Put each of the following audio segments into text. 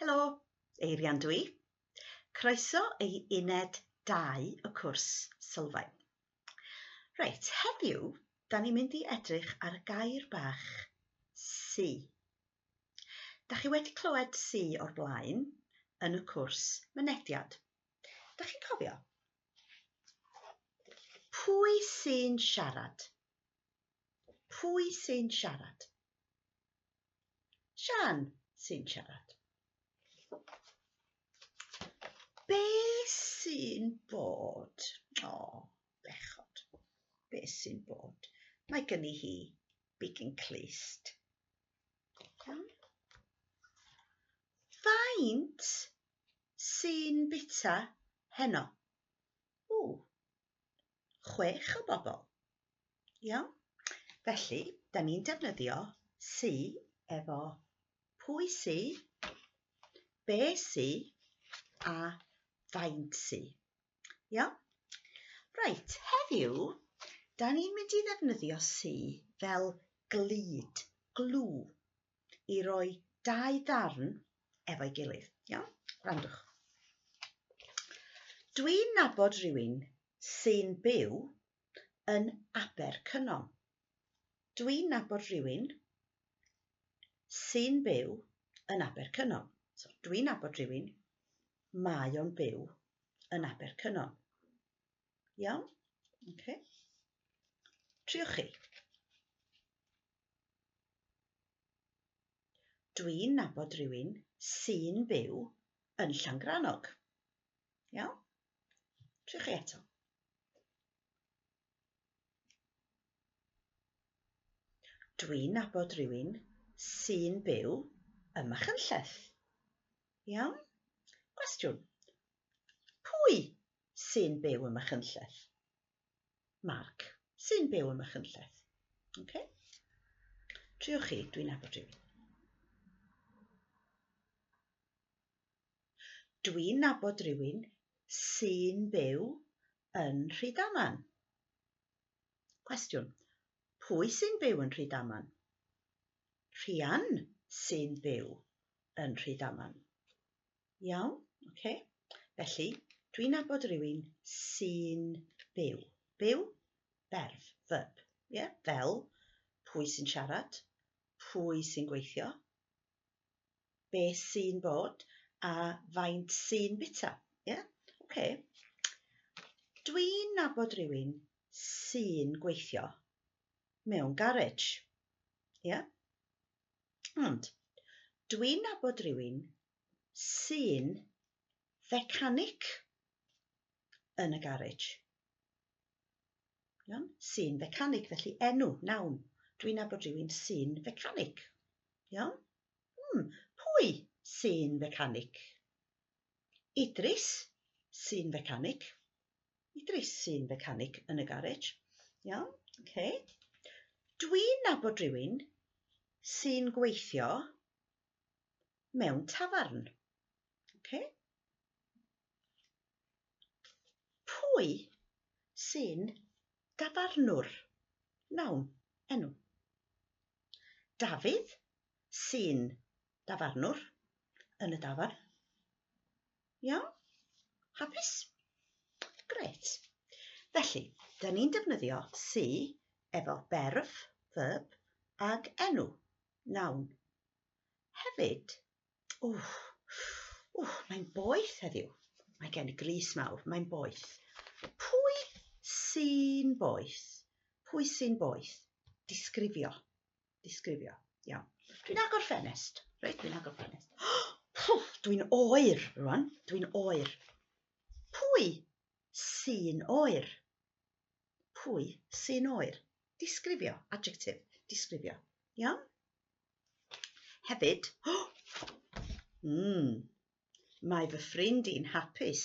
Helo, Eirian dwi. Croeso i uned 2 y cwrs sylfaen. Reit, heddiw, da ni'n mynd i edrych ar y gair bach sy. Da chi wedi clywed sy o'r blaen yn y cwrs mynediad. Da chi'n cofio? Pwy sy'n siarad? Pwy sy'n siarad? Sian sy'n siarad. Be sy'n bod? O, bechod. Be sy'n bod? Mae gynni hi bigyn clust. Iawn. Faint sy'n bita heno? O, chwech o bobl. Iawn? Felly, da ni'n defnyddio sy efo pwy sy, be sy a faint sy. Iawn? Reit, heddiw, da ni'n mynd i ddefnyddio sy fel glud, glw, i roi dau ddarn efo'i gilydd. Iawn? Gwrandwch. Dwi'n nabod rhywun sy'n byw yn Abercynon. Dwi'n nabod rhywun sy'n byw yn Abercynon. So, dwi'n nabod rhywun, mae o'n byw yn Abercynon. Iawn? Okay. Triwch chi. Dwi'n nabod rhywun sy'n byw yn Llangrannog. Iawn? Triwch chi eto. Dwi'n nabod rhywun sy'n byw ym Machynlleth. Iawn? Cwestiwn. Pwy sy'n byw ym Machynlleth? Mark sy'n byw ym Machynlleth. Okay? Triwch chi, dwi'n nabod rhywun. Dwi'n nabod rhywun sy'n byw yn Rhydaman. Cwestiwn. Pwy sy'n byw yn Rhydaman? Rhian sy'n byw yn Rhydaman. Iawn? Oce. Felly, dwi'n nabod rhywun sy'n byw. Byw? Berf, verb. Ie? Fel, pwy sy'n siarad? Pwy sy'n gweithio? be sy'n bod a faint sy'n bita. Ie? Yeah? Oce. Dwi'n nabod rhywun sy'n gweithio mewn garej. Ie? Yeah? Ond, dwi'n nabod rhywun sy'n fecanic yn y garej. Iawn? Sy'n fecanic, felly enw, noun. Dwi'n nabod rhywun sy'n fecanic. Iawn? Hmm, pwy sy'n fecanic? Idris sy'n fecanic. Idris sy'n fecanic yn y garej. Iawn? Okay. Dwi'n nabod rhywun sy'n gweithio mewn tafarn. Okay. Pwy sy'n dafarnwr? Noun, enw. Dafydd sy'n dafarnwr yn y dafarn. Iawn? Hapus? Grêt. Felly, da ni'n defnyddio sy efo berf, verb, ag enw, noun. Hefyd, ww, ww, mae'n boeth heddiw. Mae gen i grys mawr, mae'n boeth. Pwy sy'n boeth? Pwy sy'n boeth? Disgrifio. Disgrifio. Iawn. Dwi'n agor ffenest. Reit, dwi'n agor ffenest. Pwff, dwi'n oer rwan. Dwi'n oer. Pwy sy'n oer? Pwy sy'n oer? Disgrifio. Adjective. Disgrifio. Iawn? Hefyd, oh, mm, mae fy ffrind i'n hapus.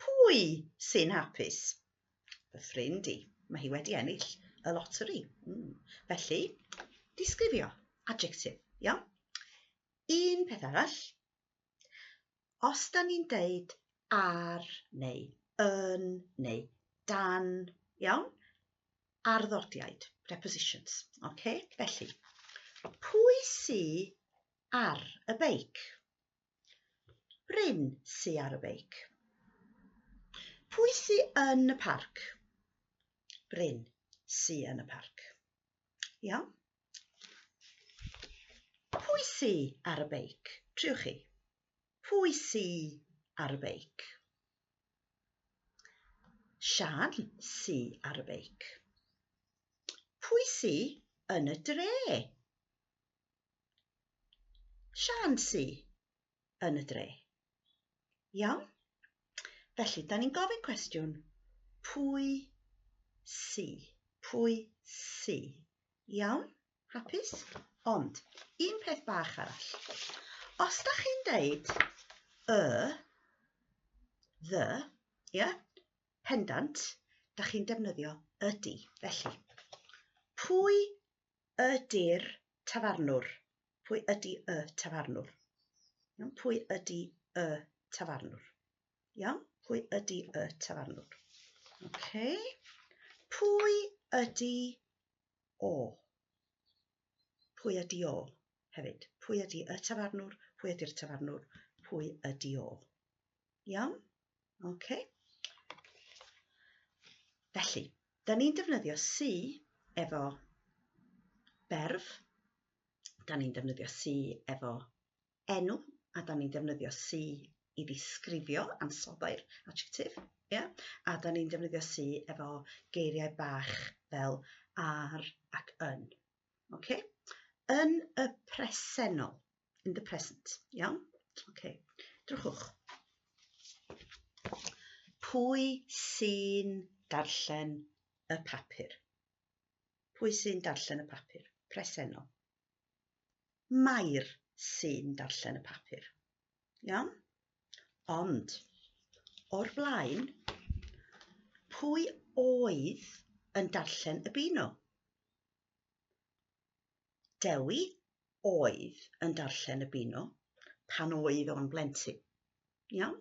Pwy sy'n hapus? Fy ffrind i. Mae hi wedi ennill y loteri. Mm. Felly, disgrifio, adjective, iawn? Un peth arall, os da ni'n deud ar neu yn neu dan, iawn? Arddodiaid, prepositions. Okay? Felly, pwy sy ar y beic? Bryn sy ar y beic. Pwy sy yn y parc? Bryn sy yn y parc. Iawn? Pwy sy ar y beic? Triwch chi. Pwy sy ar y beic? Sian sy ar y beic. Pwy sy yn y dre? Sian sy yn y dre. Iawn? Felly, da ni'n gofyn cwestiwn, pwy sy? Pwy sy? Iawn? Hapus? Ond, un peth bach arall. Os da chi'n deud y, the, ie, yeah, pendant, da chi'n defnyddio ydy. Felly, pwy ydy'r tafarnwr? Pwy ydy y tafarnwr? Iawn, pwy ydy y tafarnwr? Iawn, pwy ydy y tafarnwr? Okay. Pwy ydy o? Pwy ydy o hefyd? Pwy ydy y tafarnwr? Pwy ydy'r tafarnwr? Pwy ydy o? Iawn? Okay. Felly, da ni'n defnyddio sy efo berf, da ni'n defnyddio sy efo enw, a da ni'n defnyddio sy i ddisgrifio ansoddair, adjective, yeah? A da ni'n defnyddio sy efo geiriau bach fel ar ac yn. Okay? Yn y presennol, in the present, iawn? Okay. Drychwch. Pwy sy'n darllen y papur? Pwy sy'n darllen y papur? Presennol. Mair sy'n darllen y papur. Iawn? Ond, o'r blaen, pwy oedd yn darllen y Beano? Dewi oedd yn darllen y Beano pan oedd o'n blentyn. Iawn?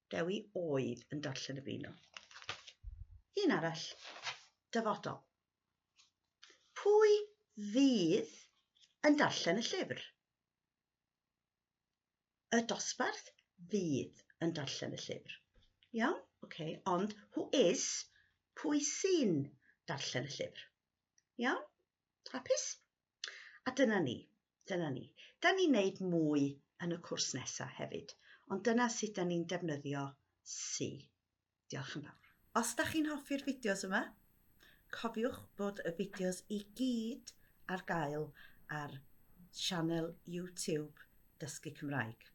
Dewi oedd yn darllen y Beano. Un arall, dyfodol. Pwy fydd yn darllen y llyfr? Y dosbarth fydd yn darllen y llyfr. Iawn? Okay. Ond who is, pwy sy'n darllen y llyfr? Iawn? Hapus? A dyna ni. Dyna ni. Da ni'n neud mwy yn y cwrs nesaf hefyd, ond dyna sut da ni'n defnyddio sy. Diolch yn fawr. Os da chi'n hoffi'r fideos yma, cofiwch bod y fideos i gyd ar gael ar sianel YouTube Dysgu Cymraeg.